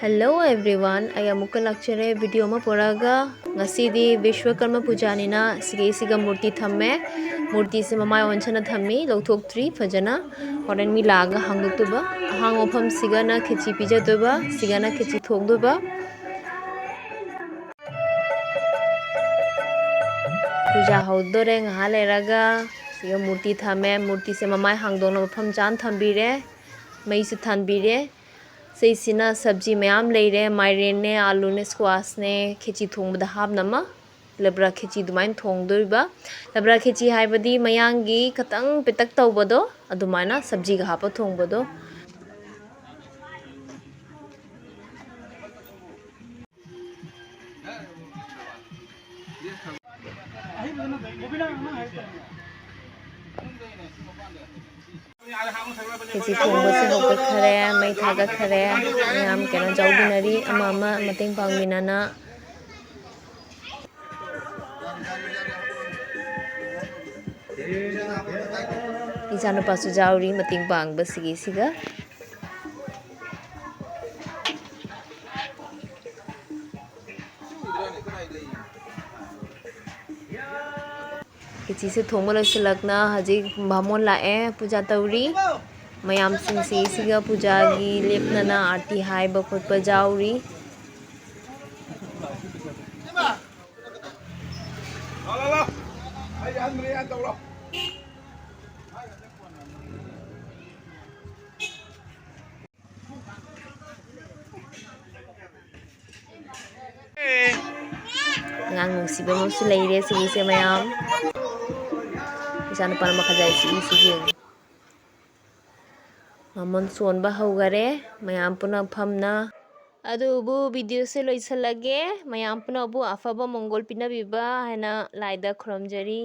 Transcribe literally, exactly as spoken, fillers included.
Hello everyone, ꯑꯩ ꯑꯃꯨꯛꯀ ꯂꯥꯛꯆꯔꯦ video ꯑꯃ ꯄꯨꯔꯛꯑꯒ꯫ ꯉꯁꯤꯗꯤ ꯕꯤꯁ꯭ꯋꯀꯔꯃ ꯄꯨꯖꯥꯅꯤꯅ ꯁꯤꯒꯤ ꯁꯤꯒ ꯃꯨꯔꯇꯤ ꯊꯝꯃꯦ꯫ ꯃꯨꯔꯇꯤꯁꯦ ꯃꯃꯥꯏ ꯑꯣꯟꯁꯅ ꯊꯝꯃꯤ, ꯂꯧꯊꯣꯛꯇ꯭ꯔꯤ ꯐꯖꯅ꯫ ꯍꯣꯔꯦꯟ ꯃꯤ ꯂꯥꯛꯑꯒ ꯍꯥꯡꯗꯣꯛꯇꯣꯏꯕ꯫ ꯑꯍꯥꯡꯕ ꯃꯐꯝ ꯁꯤꯒꯅ ꯈꯦꯆꯤ ꯄꯤꯖꯗꯣꯏꯕ, ꯁꯤꯒꯅ ꯈꯦꯆꯤ ꯊꯣꯡꯗꯣꯏꯕ꯫ ꯄꯨꯖꯥ ꯍꯧꯗꯣꯔꯦ ꯉꯥꯏꯍꯥꯛ ꯂꯩꯔꯒ꯫ ꯁꯤꯒ ꯃꯨꯔꯇꯤ ꯊꯝꯃꯦ꯫ ꯃꯨꯔꯇꯤꯁꯦ ꯃꯃꯥꯏ ꯍꯥꯡꯗꯣꯛꯅ ꯃꯐꯝ ꯆꯥꯅ ꯊꯝꯕꯤꯔꯦ꯫ ꯃꯩꯁꯨ ꯊꯥꯟꯕꯤꯔꯦ꯫ ꯁꯤꯁꯤꯅ ꯁꯕꯖꯤ ꯃꯌꯥꯝ ꯂꯩꯔꯦ, ꯃꯥꯏꯔꯦꯟꯅꯦ, ꯑꯥꯂꯨꯅꯦ, squash ꯅꯦ, ꯈꯦꯆꯤ ꯊꯣꯡꯕꯗ ꯍꯥꯞꯅꯕ ꯂꯕ꯭ꯔꯥ ꯈꯦꯆꯤ ꯑꯗꯨꯃꯥꯏꯅ ꯊꯣꯡꯗꯣꯏꯕ꯫ ꯂꯕ꯭ꯔꯥ ꯈꯦꯆꯤ ꯍꯥꯏꯕꯗꯤ ꯃꯌꯥꯡꯒꯤ ꯈꯇꯪ ꯄꯤꯇꯛ ꯇꯧꯕꯗꯣ, ꯑꯗꯨꯃꯥꯏꯅ ꯁꯕꯖꯤꯒ ꯍꯥꯞꯄ ꯊꯣꯡꯕꯗꯣ꯫ ꯈꯦꯆꯤ ꯊꯣꯡꯕꯁꯦ ꯍꯧꯒꯠꯈꯔꯦ, ꯃꯩ ꯊꯥꯒꯠꯈꯔꯦ꯫ ꯃꯌꯥꯝ ꯀꯩꯅꯣ ꯌꯥꯎꯕꯤꯅꯔꯤ, ꯑꯃ ꯑꯃ ꯃꯇꯦꯡ ꯄꯥꯡꯃꯤꯟꯅꯅ꯫ ꯏꯆꯥꯅꯨꯄꯥꯁꯨ ꯌꯥꯎꯔꯤ ꯃꯇꯦꯡ ꯄꯥꯡꯕꯁꯤꯒꯤꯁꯤꯒ꯫ ꯈꯦꯆꯤꯁꯦ ꯊꯣꯡꯕ ꯂꯣꯏꯁꯤꯜꯂꯛꯅ ꯍꯧꯖꯤꯛ ꯕꯥꯃꯣꯟ ꯂꯥꯛꯑꯦ, ꯄꯨꯖꯥ ꯇꯧꯔꯤ꯫ ꯃꯌꯥꯝꯁꯤꯡꯁꯤ ꯁꯤꯒ ꯄꯨꯖꯥꯒꯤ ꯂꯦꯞꯅꯅ ꯑꯥꯔꯇꯤ ꯍꯥꯏꯕ ꯈꯣꯠꯄ ꯌꯥꯎꯔꯤ꯫ ꯑꯉꯥꯡ ꯅꯨꯡꯁꯤꯕ ꯑꯃꯁꯨ ꯂꯩꯔꯦ ꯁꯤꯒꯤꯁꯦ ꯃꯌꯥꯝ꯫ ꯏꯆꯥꯅꯨꯄꯥꯅ ꯃꯈꯥꯗ ꯁꯤꯒꯤꯁꯤ ꯌꯦꯡꯉꯤ꯫ ꯃꯃꯣꯟ ꯁꯣꯟꯕ ꯍꯧꯈꯔꯦ꯫ ꯃꯌꯥꯝ ꯄꯨꯟꯅ ꯐꯝꯅ꯫ ꯑꯗꯨꯕꯨ video ꯁꯦ ꯂꯣꯏꯁꯤꯜꯂꯒꯦ꯫ ꯃꯌꯥꯝ ꯄꯨꯝꯅꯃꯛꯄꯨ ꯑꯐꯕ ꯃꯪꯒꯣꯜ ꯄꯤꯅꯕꯤꯕ ꯍꯥꯏꯅ ꯂꯥꯏꯗ ꯈꯨꯔꯨꯝꯖꯔꯤ꯫